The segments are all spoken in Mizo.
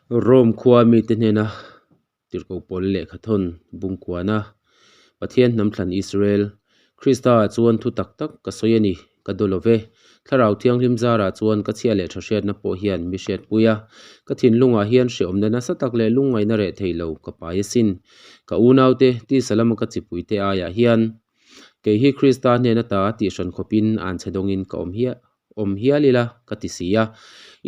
Rome khua mite hnena tirhkoh pawl lehkha thawn bungkuana Pathian hnam thlan Israel Krista ah chuan thu tak tak ka sawi a ni, ka daw lo ve. Thlarau Thianghlim zarah chuan ka chhia leh tha hriatna pawh hian mi hriatpui a, ka thinlungah hian hrehawmna nasa tak leh lungngaihna reh thei lo ka pai asin. Ka unaute, tisa lama ka chipuite aiah hian kei hi Krista hnen ata tihhran khawpin an chhe dawngin ka awm hiah awm hial ila ka ti si a.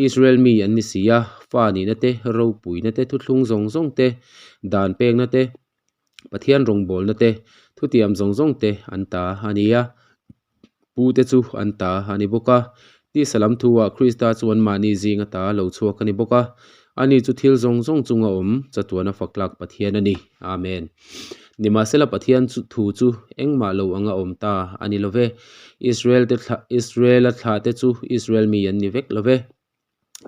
Israel mi an ni si a, fa nihna te, ropuina te, thuthlung zawng zawng te, dan pekna te, Pathian rawngbawlna te, thutiam zawng zawng te an ta a ni a, pu te chu an ta a ni bawk a. Tisa lam thu ah Krista chu anmahni zing ata lo chhuak a ni bawk a, ani chu thil zawng zawng chunga awm chatuana faktlak Pathian a ni. Amen. Nimahsela Pathian chu thu chu engmah lo anga awm ta a ni lo ve. Israel te thlah Israela thlah te chu Israel mi an ni vek lo ve.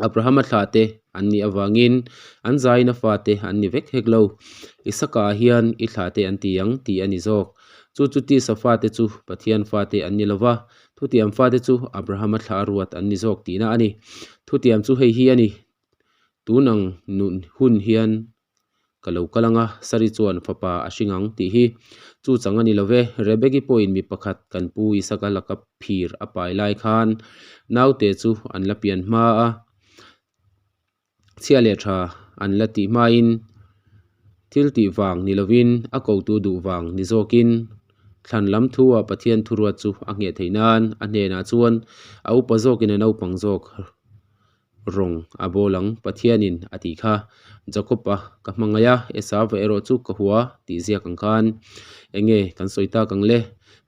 Abrahama thlah te an nih avangin an zaina fate an ni vek hek lo. Isaka ah hian i thlah te an ti ang tih a ni zawk. Chu chu tisa fate chu Pathian fate an ni lo va, thutiam fate chu Abrahama thlah ruat an ni zawk tihna a ni. Thutiam chu hei hi a ni, Tun ang nun hun hian Ka lo kal ang a, Sari chuan fapa a hring ang tih hi chu chang a ni lo ve. Rebeki pawhin mi pakhat kan pu Isaka laka phir a pai lai khan naute chu an la pian hma a, chhia leh tha an la tih hmain thil tih vang ni lovin a kotu duh vang ni zawkin thlan lam thu-ah Pathian thuruat chu a ngheh theih nan a hnenah chuan a upa zawkin a naupang zawk Rawng a bawl ang, Pathianin a tih kha. Jakob-a ka hmangaih a, Esau-a erawh chu ka hua tih ziak ang khan. Enge kan sawi tak ang le?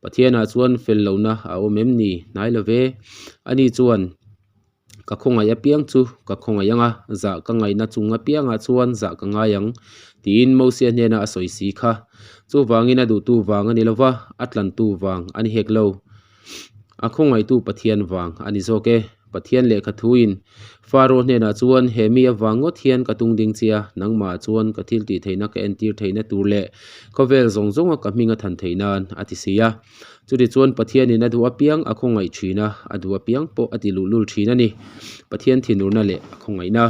Pathianah chuan fel lohna a awm em ni? Hnai lo ve. Ani chuan, Ka khawngaih apiang chu ka khawngaih ang a, zah ka ngaihna chung apiangah chuan zah ka ngai ang, tiin Mosia hnena a sawi si kha. Chuvangin a duhtu vang a ni lo va, a tlantu vang a ni hek lo. A khawngaihtu Pathian vang a ni zawk e. Pathian lehkha thuin Faro hnenah chuan, He mi avang ngawt hian ka tung ding che a, nangmah chuan ka thil tih theihna ka entir theihna tur leh khawvel zawng zawnga ka hming a than theih nan, a ti si a. Chutichuan Pathianin a duh apiang a khawngaih thin a, a duh apiang pawh a ti luhlul thin a ni. Pathian thinurna leh a khawngaihna.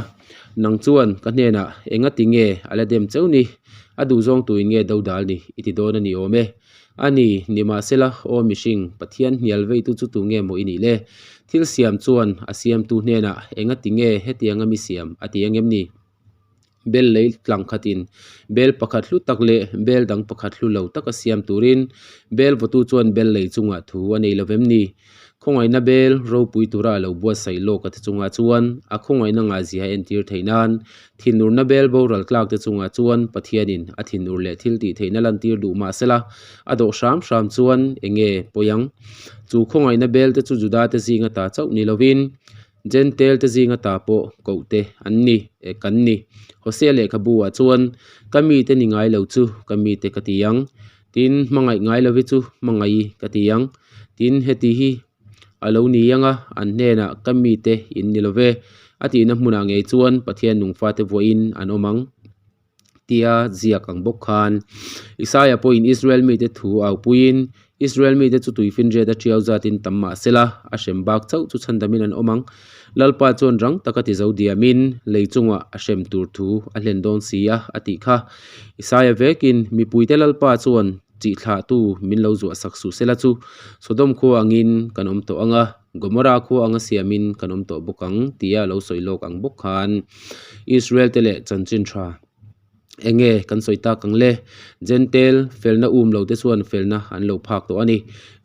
Nang chuan ka hnenah engati nge a la dem cheu ni? A duhzawng tuin nge dodal ni? I ti dawn a ni awm e. A ni, nimahsela, aw mihring, Pathian hnial veitu chu tu nge maw i nih le? Thil siam chuan a siamtu hnenah enga ti nge hetianga mi siam a ti ang em ni? Bel lei tlang khatin bel pakhat hlu tak leh bel dang pakhat hlu lo taka siam turin bel vawtu chuan bel lei chungah thu a nei lo vem ni? Khawngaihna bel ropui tura a lo buatsaih lawk a te chungah chuan a khawngaihna ngahzia entir theih nan thinurna bel boral tlak te chungah chuan Pathianin a thinur leh thil tih theihna lantir duh mah sela a dawh hram hram chuan eng nge pawi ang? Chu khawngaihna bel te chu Juda te zinga ta chauh ni lovin Jentail te zinga ta pawh koh te an ni e kan ni. Hosea lehkhabu ah chuan ka mite ni ngai lo chu ka mite ka ti ang. Tin, hmangaih ngai lovi chu hmangaih ka ti ang. Tin, heti hi a lo ni ang a, an hnenah ka mite in ni lo ve. A tihna hmunah ngei chuan Pathian nungfate vuahin an awm ang tia ziak ang bawk khan. Isaia pawhin Israel mite thu aupuiin, Israel mite chu tuifinriat a tiau zatin tam mah sela, a hrem bak chauh chu chhandamin an awm ang. Lalpa chuan rang taka ti zo diamin lei chungah a hrem tur thu a hlen dawn si a, a tih kha. Isaia vekin, Mipuite Lalpa chuan chih thlahtu min lo zuah sak suh sela chu Sodom khua angin kan awm tawh ang a, Gomorrah khua anga siamin kan awm tawh bawk ang, tia lo sawi lawk ang bawk khan Israel te leh chanchin tha. Enge kan sawi tak ang le? Jentail felna um lo te chuan felna an lo phak tawh a ni.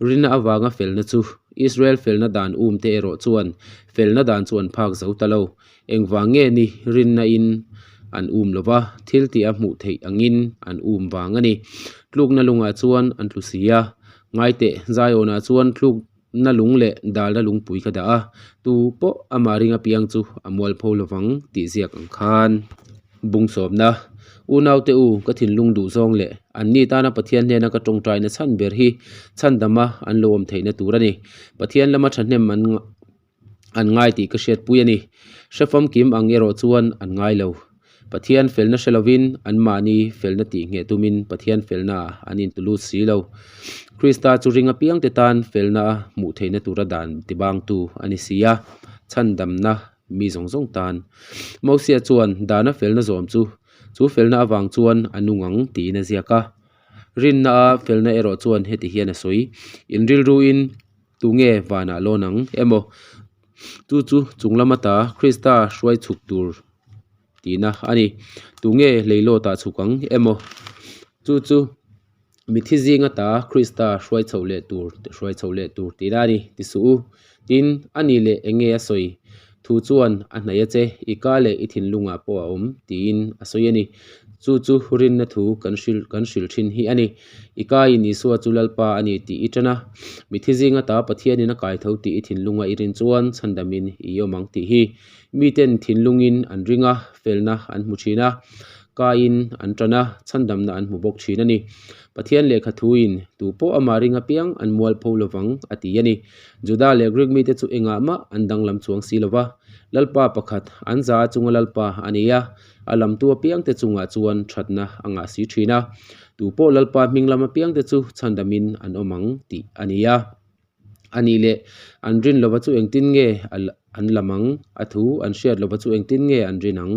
Rinna avanga felna chu Israel felna dan um te erawh chuan felna dan chu an phak zo ta lo. Engvang nge ni rinna in an um lo va, thil tih a hmuh theih angin an um vang a ni. Tlukna lungah chuan an tlu si a, ngaiteh Zion-ah chuan tluk Na lung leh dalna lungpui ka dah a, tu pawh amah ring apiang chu a mualpho lovang tih ziak ang khan. Bungsawmna, Unaute u, ka thinlung duh zawng leh anni tana Pathian hnena ka tawngtaina chhan ber hi chhandama an lo awm theihna tur a ni. Pathian lama thahnem an an ngai tih ka hriatpui a ni. Hrefamkim ang erawh chuan an ngai lo. Pathian felna hre lovin anmahni felna tih ngheh tumin Pathian felna ah an intulut si lo. Krista chu ring apiangte tan felna a hmuh theihna tura dan tibangtu a ni si a, chhandamna. Mi zawng zawng tan. Mosia chuan dana felna zawm chu, chu felna avang chuan a nung ang tiin a ziak a. Rinna a felna erawh chuan heti hian a sawi, In rilruin tunge vanah lawn ang emaw? Chu chu chunglam ata Krista hruai chhuk tur tihna a ni. Tunge leilawtah chhuk ang emaw? Chu chu Mithi zing ata Krista hruai chhoh leh tur hruai chhoh leh tur tihna a ni, ti suh u. Tin, a ni leh eng nge a sawi? Thu chuan a hnaih a che, i ka leh i thinlungah pawh a awm, tiin a sawi a ni. Chu chu rinna thu kan hrilh kan hrilh thin hi a ni. I kaiin Isua chu Lalpa a ni tih i tan a, mithi zing ata Pathianin a kai tho tih i thinlunga i rin chuan chhandamin i awm ang tih hi. Miten thinlungin an ring a, felna an hmu thin a, kaiin an tan a, chhandamna an hmu bawk thin a ni. Pathian lehkha thuin, Tu pawh amah ring apiang an mual pho lovang, a ti a ni. Juda leh Greek mite chu engah mah an danglam chuang si lova, Lalpa pakhat, an za chunga Lalpa a ni a, a lamtu apiangte chungah chuan thatna a ngah si thin a. Tu pawh Lalpa hming lam apiangte chu chhandamin an awm ang tih a ni a. A nih leh, an rin lova chu engtin nge an lam ang? A thu an hriat lova chu engtin nge an rin ang?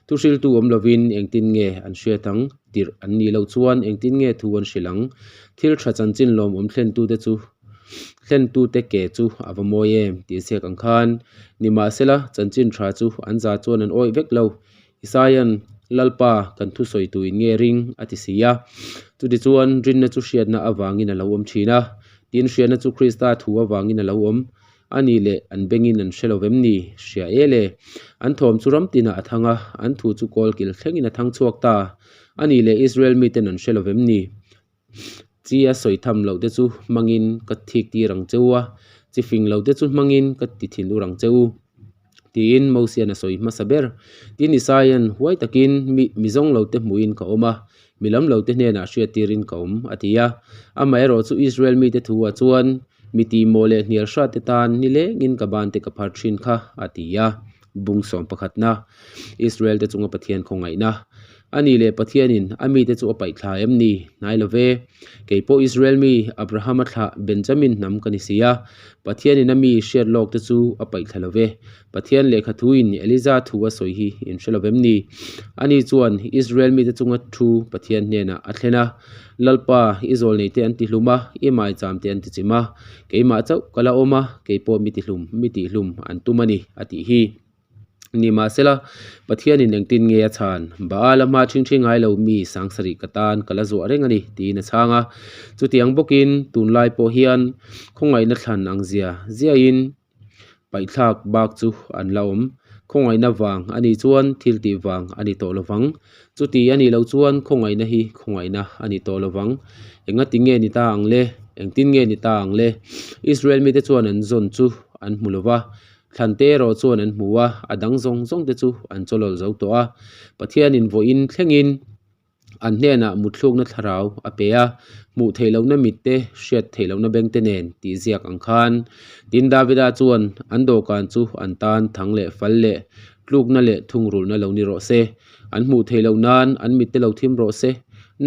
Thu hriltu awm lovin engtin nge an hriat ang? Tirh an nih loh chuan engtin nge thu an hrilh ang? Thil tha chanchin lawmawm thlentute chu thlentute ke chu a va mawi em? tih ziak ang khan. Nimahsela, chanchin tha chu an za chuan an awih vek lo. Isaia'n, Lalpa, kan thusawi tuin nge ring? a ti si a. Chutichuan, rinna chu hriatna avangin a lo awm thin a. Tin, hriatna chu Krista thu avangin a lo awm. A nih leh, an bengin an hre lo vem ni? Hria e le. An thawm chu ram tinah a thang a, an thu chu kawlkil thlengin a thang chhuak ta. A nih leh, Israel miten an hre lo vem ni? Chi a sawi tham loh te chu hmangin ka thik tir ang che u a, chi fing lo te chu hmangin ka ti thin ur ang che u, tiin Mosian a sawi hmasa ber. Tin, Isaia'n huai takin, Mi, mi zawng lo te hmuhin ka awm a, mi lam lo te hnenah hriat tirin ka awm, a ti a. Amaherawh chu Israel mite thu-ah chuan, Mi tihmawh leh hnial hrat te tan nilengin ka ban te ka phar thin kha, a ti a. Bung sawm pakhatna, Israel te chunga Pathian khawngaihna. A ni leh Pathianin a mite chu a paih thla em ni? Hnai lo ve. Kei pawh Israel mi, Abrahama thlah Benjamin hnam ka ni si a. Pathianin a mi hriat lawk te chu a paih thla lo ve. Pathian lehkha thuin Eliza thu a sawi hi in hre lo vem ni? Ani chuan Israel mite chunga thu Pathian hnenah a thlen a, Lalpa, i zawlnei te an ti hlum a, i maicham te an ti chim a. Keimah chauh ka la awm a, kei pawh mi tihlum, mi tihhlum an tum a ni, a tih hi. Nimahsela, Pathianin engtin nge a chhan? Baal a hma ṭhingṭhi ngai lo mi sangsarih ka tan ka la zuah reng a ni, tiin a chhang a. Chutiang bawkin tunlai pawh hian khawngaihna thlan ang zia ziahin paihthlak bak chu an la awm. Khawngaihna vang a nih chuan thil tih vang a ni tawh lovang. Chuti a nih loh chuan khawngaihna hi khawngaihna a ni tawh lovang. Engati nge ni ta ang le? Engtin nge ni ta ang le? Israel mite chuan an zawn chu an hmu lova, thlante erawh chuan an hmu a, a dang zawng zawng te chu an chawlawl zo tawh a. Pathianin vawiin thlengin An hnenah mutthlukna thlarau a pe a, hmuh theih lohna mit te, hriat theih lohna beng te nen tih ziak ang khan. Tin, Davida chuan an dawhkan chu an tan thang leh fal leh tlukna leh thungrulhna lo ni rawh se, an hmuh theih loh nan an mit te lo thim rawh se,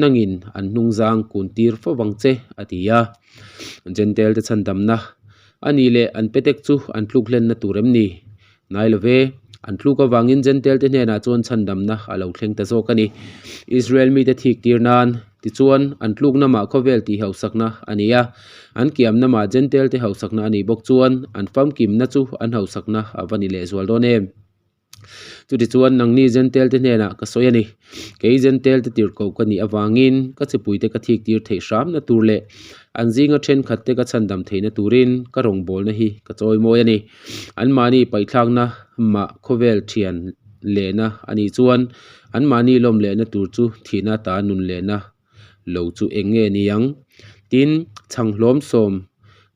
nangin an hnungzang kun tir fo vang che, a ti a. Jentail te chhandamna a nih leh an petek chu an tluk hlenna tur em ni? Ngai lo ve, an tluk avangin Jentail te hnenah chuan chhandamna a lo thleng ta zawk a ni. Israel mite thik tir nan, tichuan an tluk namah khawvel tih hausakna a ni a, an kiam namah Jentail te hausakna a nih bawk chuan an famkimna chu an hausakna a va ni lehzual dawn em? Chutichuan nangni Jentail te hnenah ka sawi a ni. Kei Jentail te tirhkoh ka nih avangin ka chipuite ka thik tir theih hramna tur leh an zinga thenkhatte ka chhandam theihna turin ka rawngbawlna hi ka chawimawi a ni. Anmahni paihthlakna mah khawvel thian lehna a nih chuan anmahni lawm lehna tur chu thihna ta nun lehna lo chu eng nge ni ang? Tin, chhang hlawm sawm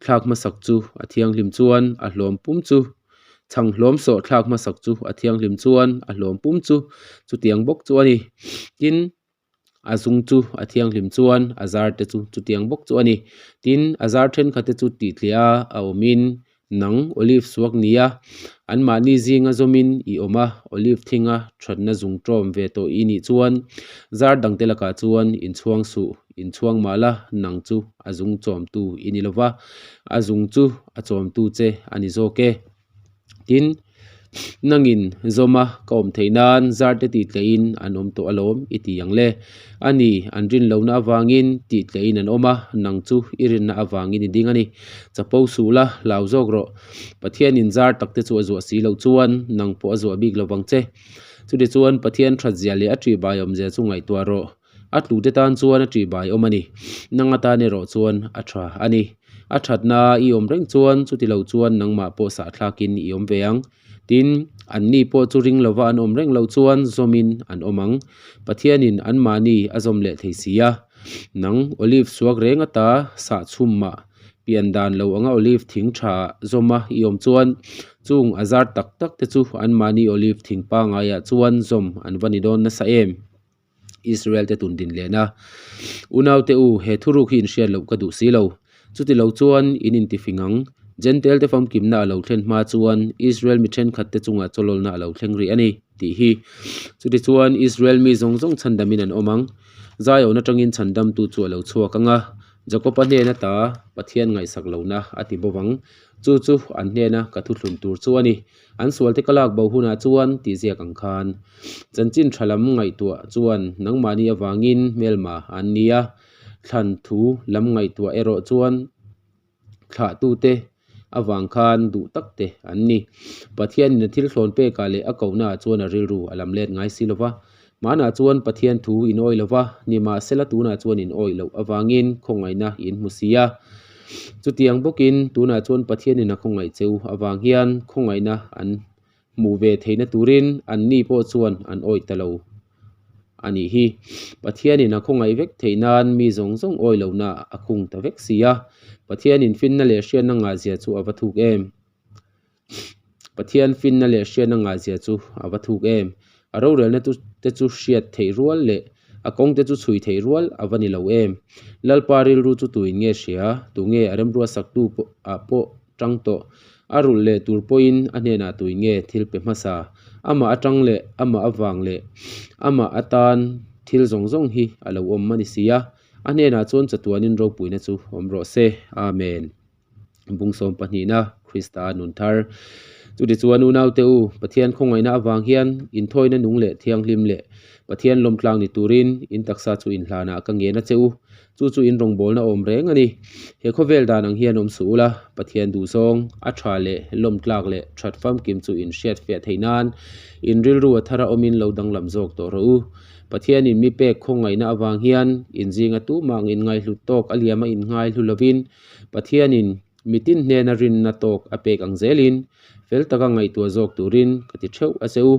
thlak hmasak chu a thianghlim chuan a hlawm pum chu chhang hlawm sawh thlak hmasak chu a thianghlim chuan a hlawm pum chu chutiang bawk chu a ni. Tin. A zung chu a thianghlim chuan a zar te chu chutiang bawk chu a ni. Tin, a zar thenkhat te chu tihtleh a a awmin nang olive suak nia anmahni zinga zawmin i awm a, olive thinga thatna zung tawm ve tawh i nih chuan zar dangte lakah chuan inchhuang suh, inchhuang mah la nang chu a zung chawmtu i ni lova, a zung chu a chawmtu che a ni zawk e. Tin. Nangin zawma ka awm theih nan zarte tih tleihin an awm tawh alawm i ti ang le. A ni, an rin lohna avangin tih tleihin an awm a, nang chu i rinna avangin i ding a ni. Chapo suh la, hlau zawk rawh. Pathianin zar takte chu a zuah si loh chuan nang pawh a zuah bik lovang che. Chutichuan Pathian thatzia leh a ṭihbai awmzia chu ngaihtuah rawh. A tlute tan chuan a ṭihbai awm a ni. Nang atan erawh chuan a ṭha a ni. A ṭhatna i awm reng chuan chuti lo chuan nangmah pawh sahthlakin i awm ve ang. Tin, anni pawh chu ring lova an awm reng loh chuan zawmin an awm ang. Pathianin anmahni a zawm leh thei si a. Nang olive suak reng ata sahchhum mah pian dan lo anga olive thing tha zawma i awm chuan chung a zar tak tak te chu anmahni olive thing pangaiah chuan zawm an va ni dawn nasa em? Israel te tun din lehna Unaute u, he thuruk hi inhriat loh ka duh si lo. Chuti lo chuan in intifing ang. Jentail te famkimna a lo thlen hma chuan Israel mi thenkhat te chungah chawlawlna a lo thleng rih a ni, tih hi. Chuti chuan Israel mi zawng zawng chhandamin an awm ang. Zion atangin chhandamtu chu a lo chhuak ang a, Jakob-a hnen ata Pathian ngaihsak lohna a ti bawk ang. Chu chu an hnena ka thuthlun tur chu a ni. An sualte ka lak bo hunah chuan tih ziak ang khan chanchin tha lam ngaihtuah chuan nangmahni avangin hmelma an ni a, thlan thu lam ngaihtuah erawh chuan thlahtute avang khan duh tak te an ni. Pathianin a thil thlawn pekah leh a kohnaah chuan a rilru a lam let ngai si lo va, hmanah chuan Pathian thu in awih lo va, nimahsela tunah chuan in awih loh avangin khawngaihna in hmu si a. Chutiang bawkin tunah chuan Pathianin a khawngaih cheu avang hian khawngaihna an hmuh ve theihna turin anni pawh chuan an awih ta lo a nih hi. Pathianin a khawngaih vek theih nan mi zawng zawng awih lohna a khung ta vek si a. Pathianin finna leh hriatna ngahzia chu a va thuk em? Pathian finna leh hriatna ngahzia chu a va thuk em? A rorelna te chu hriat theih rual leh a kawng te chu chhui theih rual a va ni lo em? Lalpa rilru chu tuin nge hria? Tunge a remruat saktu ah pawh tang tawh? A rulh leh tur pawhin a hnenah tuin nge thil pe hmasa? Amah atang leh amah avang leh amah atan thil zawng zawng hi a lo awm a ni si a, a hnenah chuan chatuanin ropuina chu awm rawh se. Amen. Bung 12na Krista nun thar. Chutichuan unaute u, Pathian khawngaihna avang hian inthawina nung leh thianghlim leh Pathian lawmtlang ni turin in taksa chu inhlanah ka ngen a che u. Chu chu in rawngbawlna awm reng a ni. He khawvel dan ang hian awm suh ula, Pathian duhzawng, a tha leh lawmtlak leh that famkim chu in hriat fiah theih nan in rilru a thara awmin lo danglam zawk tawh rawh u. Pathianin mi pek khawngaihna avang hian inzinga tumah ang inngaihhlut tawk a liama inngaihlu lovin Pathianin mitin hnena rinna tawk a pek ang zelin fel taka ngaihtuah zawk turin ka ti theuh a che u.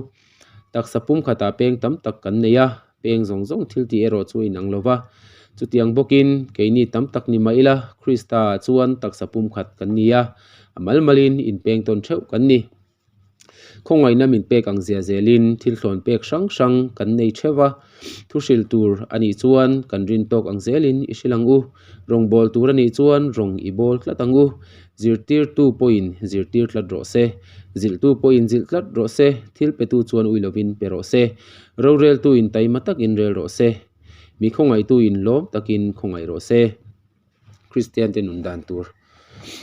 Taksa pumkhatah peng tam tak kan nei a, peng zawng zawng thil tih erawh chu a inang lo va. Chutiang bawkin keini tam tak ni mah ila Krista ah chuan taksa pumkhat kan ni a, a mal malin inpeng tawn theuh kan ni. Khawngaihna min pek ang zia zelin thil thlawn pek hrang hrang kan nei theuh a, thu hril tur a nih chuan kan rin tawk ang zelin i hril ang u, rawng bawl tur a nih chuan rawng i bawl tlat ang u, zirtirtu pawhin zirtir tlat rawh se, zilhtu pawhin zilh tlat rawh se, thil petu chuan ui lovin pe rawh se, roreltu in taima takin rel rawh se, mi khawngaihtu in lawm takin khawngaih rawh se. Kristian te nun dan tur.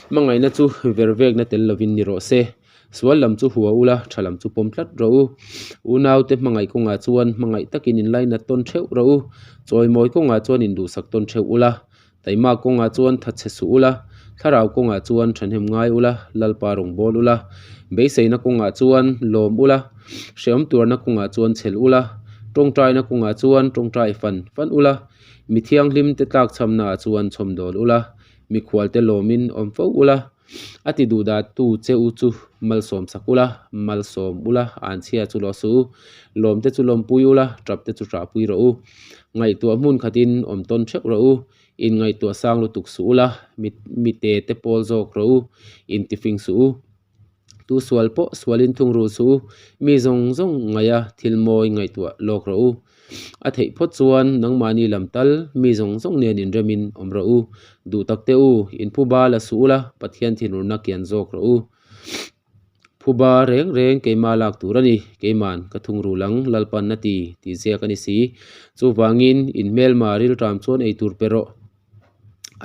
Hmangaihna chu ver vekna tel lovin ni rawh se. Sual lam chu hua ula, tha lam chu pawm tlat rawh u. Unau te hmangaih kawngah chuan hmangaih takin in lainat tawn theuh rawh u. Chawimawi kawngah chuan in duhsak tawn theuh ula. Taima kawngah chuan thatchhe suh ula. Thlarau kawngah chuan thahnem ngai ula, Lalpa rawn bawl ula. Beiseina kawngah chuan lawm ula. Hrehawm tuarna kawngah chuan chhel ula. Tawngtaina kawngah chuan tawngtai fan fan ula. Mi thianghlim te tlak chhamna ah chuan chhawm dawl ula, mikhual te lawmin awm fo ula, a ti duh dah tu che u chu malsawm sak ula, malsawm ula, an chhia chu lawh suh u, lawm te chu lawmpui ula, tap te chu ṭahpui rawh u, ngaihtuah hmun khatin awm tawn ṭheuh rawh u, in ngaihtuah sang lutuk suh ula, mi te te pawl zawk rawh u, in tifing suh u. Tu sual pawh sualin thung ru suh u, mi zawng zawng ngaia thil mawi ngaihtuah lawk rawh u. A theih phawt chuan nangmahni lam tal mi zawng zawng nen inremin awm rawh u. Duh tak teh u, in phuba la suh ula, Pathian thinurna kian zawk rawh u. Phuba reng reng keimah lak tur a ni, keiman ka thung ru lang Lalpan a ti tih ziak a ni si. Chuvangin in hmelma rilṭam chuan ei tur pe rawh.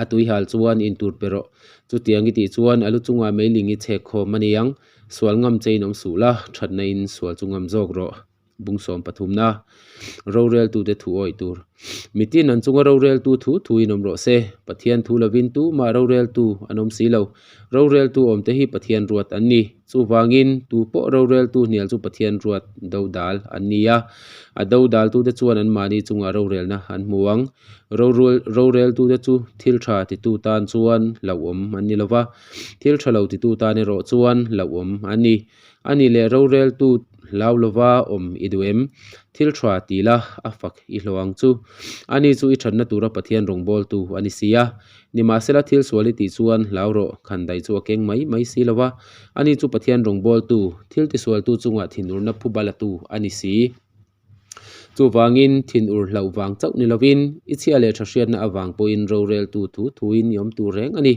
A tui hal chuan in tur pe rawh. Chutiang i tih chuan a lu chungah meiling i chhek khawm a ni ang. Sual ngam chein awm suh la, thatna in sual chu ngam zawk rawh. Bung sawm pathumna, Roreltute thu awih tur. Mitin an chunga roreltu thu thuin awm rawh se. Pathian thu lovin tumah roreltu an awm si lo. Roreltu awmte hi Pathian ruat an ni. Chuvangin, tu pawh roreltu hnial chu Pathian ruat dodal an ni a. A dodaltute chuan anmahni chungah rorelna an hmu ang. Roreltute chu thil tha titu tan chuan hlauhawm an ni lo va, thil tha lo titu tan erawh chuan hlauhawm an ni. A ni leh roreltu hlau lova awm i duh em? Thil tha ti la, a fak i hlawh ang chu. Ani chu i thatna tura Pathian rawngbawltu a ni si a. Nimahsela thil sual i tih chuan hlau rawh, khan daih chu a keng mai mai si lo va. Ani chu Pathian rawngbawltu, thil tisualtu chungah thinurna phu balatu a ni si. Chuvangin, thinur hlauh vang chauh ni lovin, i chhia leh tha hriatna avang pawhin roreltu thu thuin i awm tur reng a ni.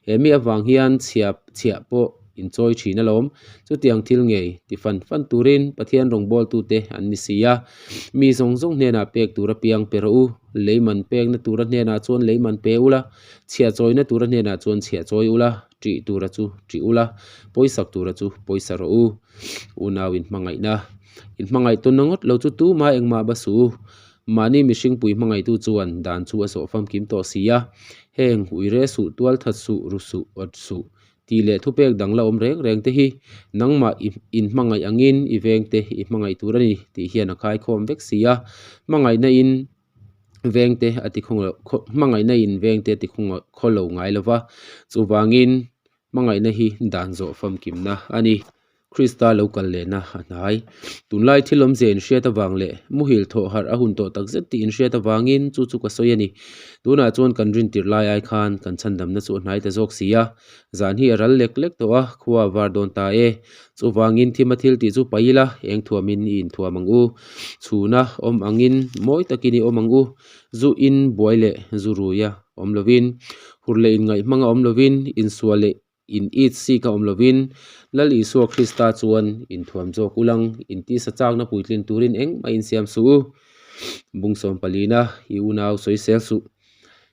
He mi avang hian chhia chhiah pawh inchawi thin alawm. Chutiang thil ngei ti fan fan turin Pathian rawngbawltute an ni si a. Mi zawng zawng hnenah pek tur apiang pe rawh u. Leiman pekna tura hnenah chuan leiman pe ula, chhiah chawina tura hnenah chuan chhiah chawi ula, ṭih tura chu ṭih ula, pawisak tura chu pawisa rawh u. Unau inhmangaihna. Inhmangaih tawnna ngawt lo chu tumah engmah ba suh u. Mahni mihringpui hmangaihtu chuan dan chu a zawh famkim tawh si a. Heng, uire suh, tual that suh, ru suh, awt suh tih leh thupek dang la awm reng reng te hi nangmah i inhmangaih angin i vengte i hmangaih tur a ni tih hian a khaikhawm vek si a. Hmangaihna in vengte a ti khaw hmangaihna in vengte a ti khaw lo ngai lo va. Chuvangin Hmangaihna hi dan zawh famkimna a ni. Krista lo kal lehna a hnai. Tunlai thil awmzia inhriat avang leh muhil thawh harh a hun tawh takzet tih inhriat avangin chu chu ka sawi a ni. Tunah chuan kan rintirh lai ai khan kan chhandamna chu a hnai ta zawk si a. Zan hi a ral lek lek tawh a, khua a var dawn ta e. Chuvangin thima thil tih chu paih ila, eng thuamin i inthuam ang u. Chhuna awm angin mawi takin i awm ang u. Zu in buai leh zu ruia awm lovin, hur leh inngaih hmanga awm lovin, insual leh in it sik a awm lovin, Lal Isua Krista chuan inthuam zawk ulang, intisa chakna puitlin turin engmah insiam suh u. Bung sawm palina, i unau sawisel suh.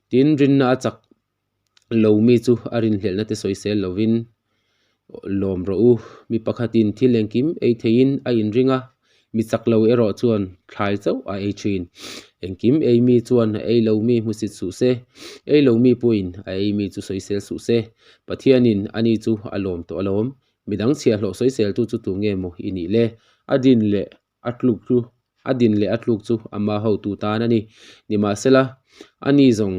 Tin, rinna a chak lo mi chu a rinhlelhna te sawisel lovin lawm rawh u. Mi pakhatin thil engkim ei theiin a inring a, mi chak lo erawh chuan thlai chauh a ei thin. Engkim ei mi chuan a ei lo mi hmusit suh se, ei lo mi pawhin a ei mi chu sawisel suh se. Pathianin ani chu a lawm tawh alawm. Midang chhiahhlawh sawiseltu chu tu nge maw i nih le? A din leh A tluk chu a din leh a tluk chu ama hotu tan a ni. Nimahsela, a ni zawng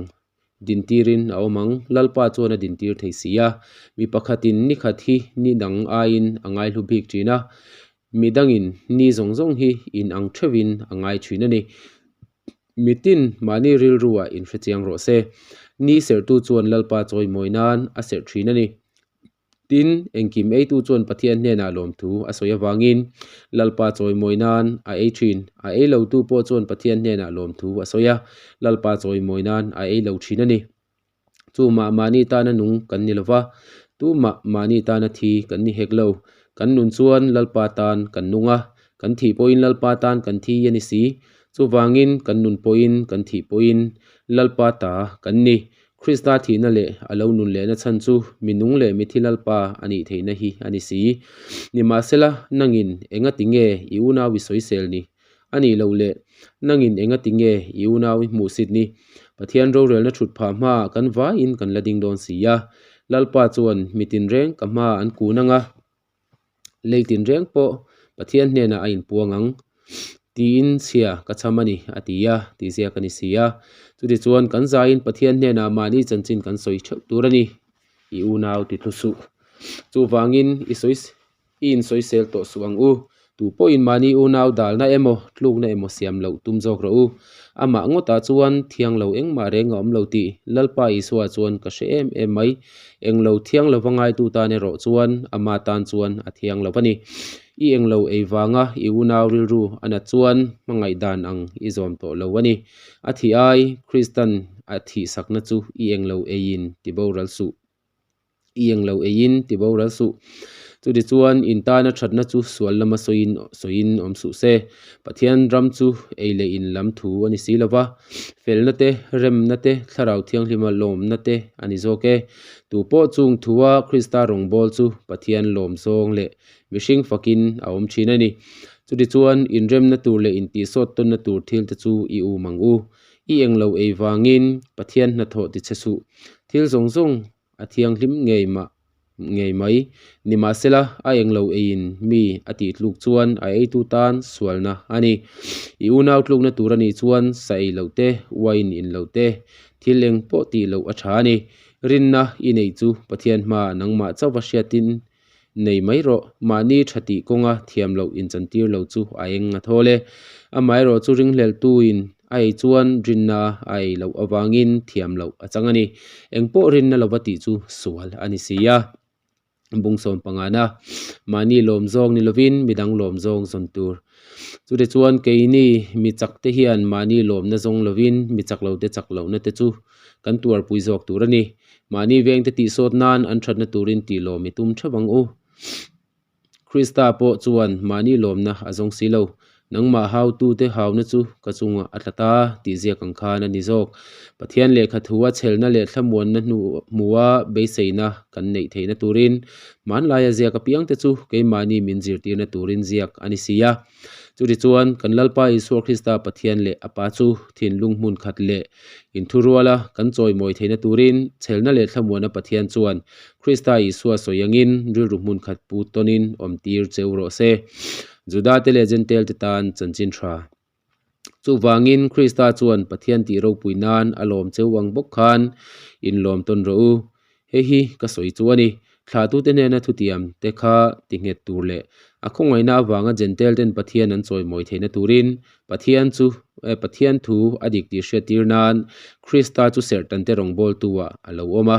dintirin a awm ang. Lalpa chuan a dintir thei si a. Mi pakhatin ni khat hi ni dang aiin a ngaihlu bik thin a, mi dangin ni zawng zawng hi in ang theuhin a ngai thin a ni. Mitin mahni rilruah inhrechiang rawh se. Ni serhtu chuan Lalpa chawimawi nan a serh thin a ni. Tin, engkim eitu chuan Pathian hnenah lawmthu a sawi avangin Lalpa chawimawi nan a ei thin. A ei lotu pawh chuan Pathian hnenah lawmthu a sawi a, Lalpa chawimawi nan a ei lo thin a ni. Chumah mahni tana nung kan ni lova, tumah mahni tana thi kan ni hek lo. Kan nun chuan Lalpa tan kan nung a, kan thih pawhin Lalpa tan kan thi a ni si. Chuvangin kan nun pawhin kan thih pawhin Lalpa ta kan ni. Krista thihna leh a lo nun lehna chhan chu mi nung leh mi thi Lalpa a nih theihna hi a ni si. Nimahsela, nangin enga ti nge i unau i sawisel ni? A nih loh leh, nangin enga ti nge i unau i hmuhsit ni? Pathian rorelna thut phah hmaah kan vaiin kan la ding dawn si a. Lalpa chuan mi tinreng ka hma an kun ang a. Lei tinreng pawh Pathian hnenah a inpuang ang tiin chhia ka chham a ni a ti a, tih ziak a ni si a. Chutichuan kan zaiin Pathian hnenah mahni chanchin kan sawi theuh tur a ni, i unau ti thlu suh. Chuvangin i sawi i insawisel tawh suh ang u. Tu pawhin mahni unau dalna emaw tlukna emaw siam loh tum zawk rawh u. Amah ngawtah chuan thiang lo engmah reng a awm lo tih Lalpa Isua chuan ka hre em em mai. Englo thiang lova ngaitu tan erawh chuan ama tan chuan a thiang lo a ni. I englo ei vanga i unau rilru a nat chuan hmangaih dan ang i zawm tawh lo a ni. A thih ai Kristan a thihsakna chu i englo eiin ti boral suh. I englo eiin ti boral suh. Chutichuan, in tana thatna chu sual lama sawiin sawiin awm suh se. Pathian ram chu ei leh in lam thu a ni si lo va, felna te, remna te, Thlarau Thianghlima lawmna te a ni zawk e. Tu pawh chung thua Krista rawngbâwl chu Pathian lawm zawng leh mihring fakin a awm thin a ni. Chutichuan, inremna tur leh intihsawt tawnna tur thil te chu i um ang u. I englo ei vangin Pathian hnathawh ti che suh. Thil zawng zawng a thianghlim ngei mah ngei mai. Nimahsela, a englo eiin mi a tih tluk chuan a eitu tan sualna a ni. I unau tlukna tur a nih chuan sa ei loh te, wine in loh te, thil eng pawh tih loh a tha a ni. Rinna i neih chu Pathian hmaah nangmah chauh va hriatin nei mai rawh. Mahni tha tih kawnga thiam loh inchantir lo chu a eng a thawl e. Amaherawh chu ringhlelhtuin a ei chuan rinna a ei loh avangin thiam loh a chang a ni. Engpawh rinna lova tih chu sual a ni si a. Bung sawm pangana mahni lawm zawng ni lovin midang lawm zawng zawn tur. Chute chuan keini mi chak te hian mahni lawmna zawng lovin mi chak lo te chak lohna te chu kan tuarpui zawk tur a ni. Mahni vengte tihsawt nan an thatna turin tih lawm i tum theuh ang u. Krista pawh chuan mahni lawmna a zawng si lo. Nangmah hautute hauna chu ka chungah a tla ta tih ziak ang khan a ni zawk. Pathian lehkha thua chhelna leh thlamuanna hnu hmua beiseina kan neih theihna turin hmanlaia ziak apiangte chu keimahni min zirtirna turin ziak a ni si a. Chutichuan, kan Lalpa Isua Krista Pathian leh a Pa chu thinlung hmun khat leh inthuruala kan chawimawi theihna turin chhelna leh thlamuana Pathian chuan Krista Isua sawi angin rilru hmun khat pu tawnin awmtir cheu rawh se. Judate leh Jentail-te tan chanchin tha. Chuvangin, Krista chuan Pathian tih ropui nan a lawm cheu ang bawk khan inlawm tawn rawh u. Hei hi ka sawi chu a ni. Thlahtute hnena thutiam te kha ti nghet tur leh a khawngaihna avanga Jentail ten Pathian an chawimawi theihna turin Pathian chu Pathian thu a dik tih hriattir nan Krista chu serhtante rawngbawltu ah a lo awm a.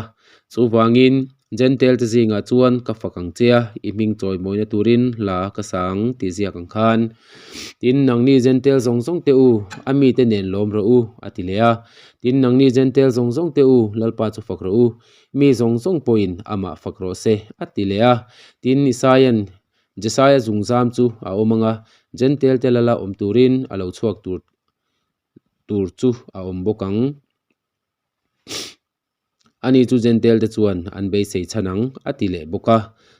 Chuvangin Jentail te zingah chuan ka fak ang che a, i hming chawimawina turin hla ka sa ang tih ziak ang khan. Tin, nangni Jentail zawng zawng te u, a mite nen lawm rawh u, a ti leh a. Tin, nangni Jentail zawng zawng te u, Lalpa chu fak rawh u, mi zawng zawng pawhin amah fak rawh se, a ti leh a. Tin, Isaia'n Jesaia zungzam chu a awm ang a, Jentail te lala awm turin a lo chhuak tur tur chu a awm bawk ang. Ani chu Jentail te chuan an beisei chhan ang, a ti leh bawk a.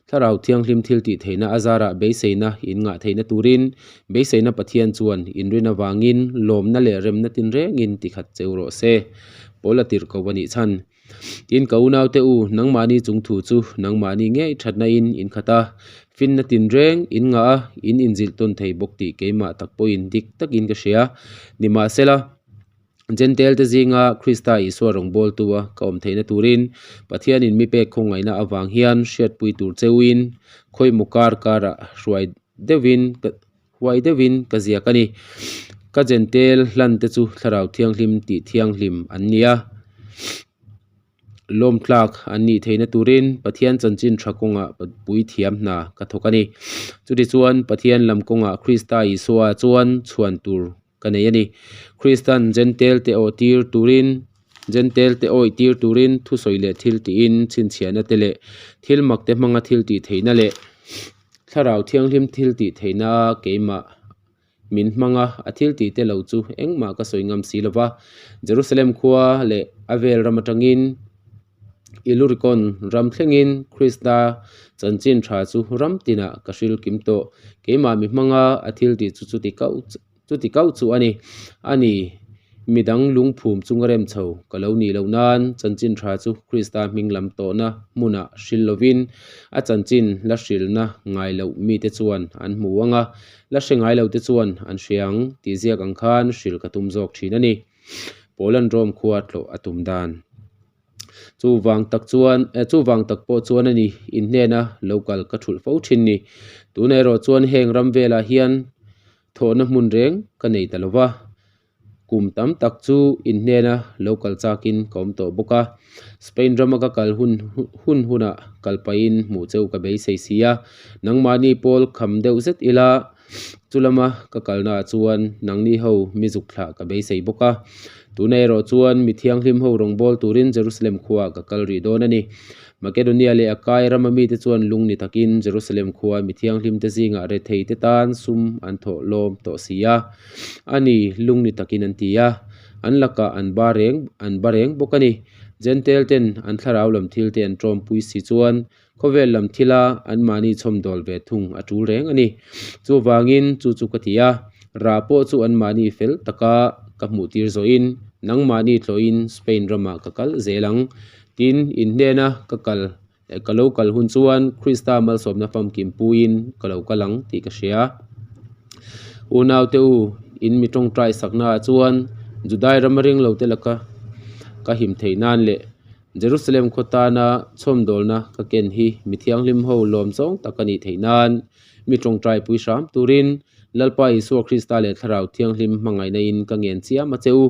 Thlarau Thianghlim thil tih theihna a zarah beiseina in ngah theihna turin beiseina Pathian chuan inrin avangin lawmna leh remna tinrengin ti khat cheu rawh se. Paul a tirh ko a nih chhan. Tin, ka unaute u, nangmahni chung thu chu nangmahni ngei thatna in in khat a, finna tinreng in ngah a, in inzilh tawn thei bawk tih keimah tak pawhin dik takin ka hria. Nimahsela. Jentail te zinga Krista Isua rawngbawltu a ka awm theihna turin Pathianin mi pek khawngaihna avang hian hriatpui tur cheuin khawimaw kar karah hruai deuhin huai deuhin ka ziak a ni. Ka Jentail hlan te chu Thlarau Thianghlim tih thianghlim an ni a. Lawmtlak an nih theihna turin Pathian chanchin tha kawngah puithiam hna ka thawk a ni. Chutichuan Pathian lam kawngah Krista Isua chuan chhuan tur ka nei a ni. Kristan Jentail te awh tir turin Jentail te awih tir turin thusawi leh thil tiin chhinchhiahna te leh thil mak te hmanga thil tih theihna leh Thlarau Thianghlim thil tih theihna keimah min hmang a, a thil tih te lo chu engmah ka sawi ngam si lo va. Jerusalem khua leh a vel ram atangin Ilurikon ram thlengin Krista chanchin tha chu ram tinah ka hril kim tawh. Keimah mi hmanga a thil tih chu chuti kauh chuti kauh chu a ni. A ni, midang lungphum chunga rem chho ka lo nih loh nan chanchin tha chu Krista hming lam tawhna hmunah hril lovin a chanchin la hrilna ngai loh mite chuan an hmu ang a, la hre ngai lote chuan an hria ang tih ziak ang khan hril ka tum zawk thin a ni. Poland Rome khua tlawh a tum dan. Chuvang tak chuan eh chuvang tak pawh chuan a ni in hnena lo kal ka thulh fo thin ni. Tunah erawh chuan heng ram velah hian thawhna hmun reng ka nei ta lo va. Kum tam tak chu in hnena lo kal chakin ka awm tawh bawk a. Spain rama ka kal hun hun hunah kal pahin hmuh cheu ka beisei si a. Nangmahni pawl kham deuh zet ila Chu lama ka kalnaah chuan nangni ho mi zuk thlah ka beisei bawk a. Tunah erawh chuan mi thianghlim ho rawngbâwl turin Jerusalem khuaah ka kal rih dawn a ni. Makedonia leh Akai rama mite chuan lung ni takin Jerusalem khua mi thianghlimte zingah retheite tan sum an thawh lawm tawh si a. A ni, lung ni takin an ti a. An lakah an ba reng an ba reng bawk a ni. Jentail ten an thlarau lam thilte an tawmpui si chuan khawvel lam thila anmahni chhawmdawl ve thung a tul reng a ni. Chuvangin chu chu ka ti a, rah pawh chu anmahni fel taka ka hmuhtir zawhin nangmahni tlawhin Spain ramah ka kal zel ang. Tin, in hnena ka kal ka lo kal hun chuan Krista malsawmna famkim puiin ka lo kal ang tih ka hria. Unaute u, in mi tawngtai saknaah chuan Judai rama ringlote laka ka him theih nan leh Jerusalem khaw tana chhawmdawlna ka ken hi mi thianghlim ho lawm zawng tak a nih theih nan mi tawngtai pui hram turin Lalpa Isua Krista leh Thlarau Thianghlim hmangaihna in ka ngen chiam a che u.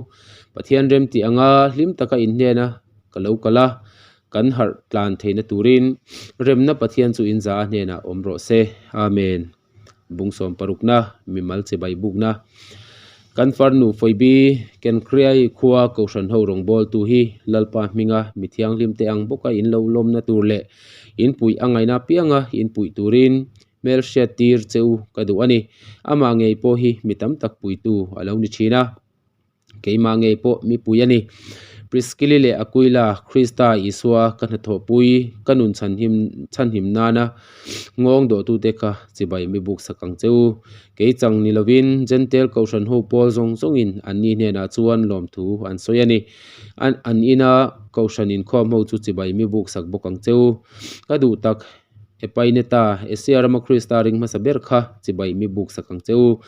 Pathian remtih anga hlim taka inhnena ka lo kal a, kan harh tlan theihna turin remna Pathian chu in za a hnenah awm rawh se. Amen. Bungsawm parukna, mimal chibai bukna. Kan farnu Phoebe Kenkriai khua Kohhran ho rawngbawltu hi Lalpa hminga mi thianghlim te ang bawka in lo lawmna tur leh in puih a ngaihna apianga in puih turin hmelhriat tir che u ka duh a ni. Amah ngei pawh hi mi tam tak puitu a lo ni thin a. Keimah ngei pawh mipui a ni. Priskili leh Akuila, Krista Isua ka hnathawhpui, ka nun chhanhim chhanhim nana nghawng dawhtute kha chibai mi buk sak ang che u. Kei chang ni lovin Jentail Kohhran ho pawl zawng zawngin anni hnenah chuan lawmthu an sawi a ni. An an ina Kohhran inkhawm ho chu chibai mi buk sak bawk ang che u. Ka duh tak. Epaineta, Asia rama Krista ring hmasa ber kha chibai mi buk sak ang che u.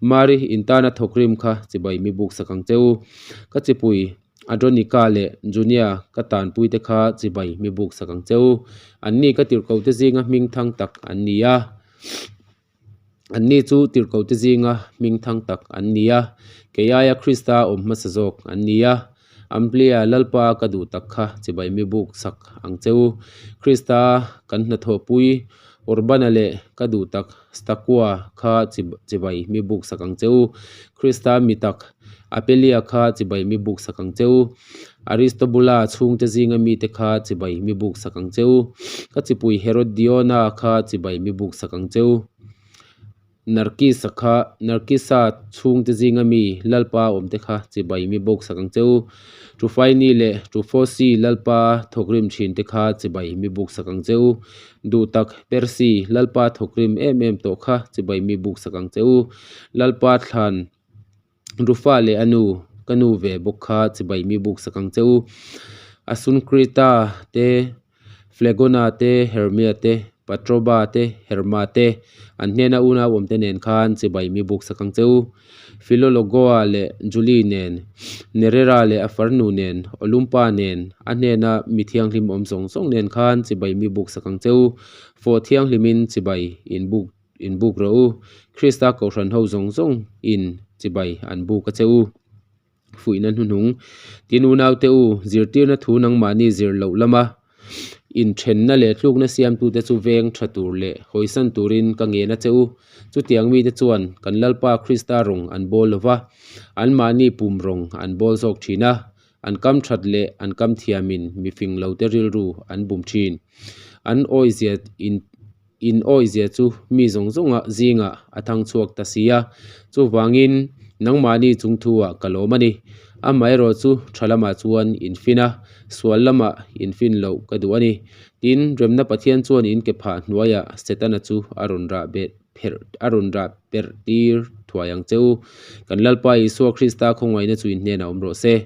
Mari, in tana thawkrim kha chibai mi buk sak ang che u. Ka chipui Adronika leh Junia ka tanpuite kha chibai mi buk sak ang che u. Anni ka tirhkohte zinga hming thang tak an ni a. Anni chu tirhkohte zinga hming thang tak an ni a, kei aia Krista awm hmasa zawk an ni a. Amplia Lalpa ka duh tak kha chibai mi buk sak ang che u. Krista kan hnathawhpui Urbana leh ka duh tak Stakua kha chibai mi buk sak ang che u. Krista mi tak Apelia kha chibai mi buk sak ang che u. Aristobula chhungte zinga mite kha chibai mi buk sak ang che u. Ka chipui Herodiona kha chibai mi buk sak ang che u. Narkisa kha Narkisa chhungte zinga mi Lalpa awmte kha chibai mi buk sak ang che u. Trufaini leh Trufosi Lalpa thawkrim thinte kha chibai mi buk sak ang che u. Duhtak Persi Lalpa thawkrim em em tawh kha chibai mi buk sak ang che u. Lalpa thlan Rufa leh a nu, ka nu ve bawk kha chibai mi buk sak ang che u. Asunkrita te, Flegona te, Hermia te, Patroba te, Herma te, an hnena unau awmte nen khan chibai mi buk sak ang che u. Filologoa leh Julie nen, Nerera leh a farnu nen, Olumpa nen, a hnena mi thianghlim awm zawng zawng nen khan chibai mi buk sak ang che u. Fawh thianghlimin chibai in buk In buk rawh u, Krista Kohhran ho zawng zawng in chibai an buk a che u. Fuihna hnuhnung, Tin unaute u, zirtirna thu nangmahni zir loh lama inthenna leh tlukna siamtute chu veng tha tur leh hawisan turin ka ngen a che u. Chutiang mite chuan kan Lalpa Krista rawng an bawl lo va, anmahni pum rawng an bawl zawk thin a, an kam that leh an kam thiamin mifing lote rilru an bum thin. An awizia in. In awizia chu mi zawng zawnga zingah a thang chhuak ta si a, chuvangin nangmahni chung thu-ah ka lawm a ni. Amaherawh chu tha lamah chuan in fin a, sual lamah in fin loh ka duh a ni. Tin, Remna Pathian chuan in ke phah hnuaiah Setana chu a rawn rah beh pherh a rawn rah perh tir thuai ang che u. Kan Lalpa Isua Krista khawngaihna chu in hnenah awm rawh se.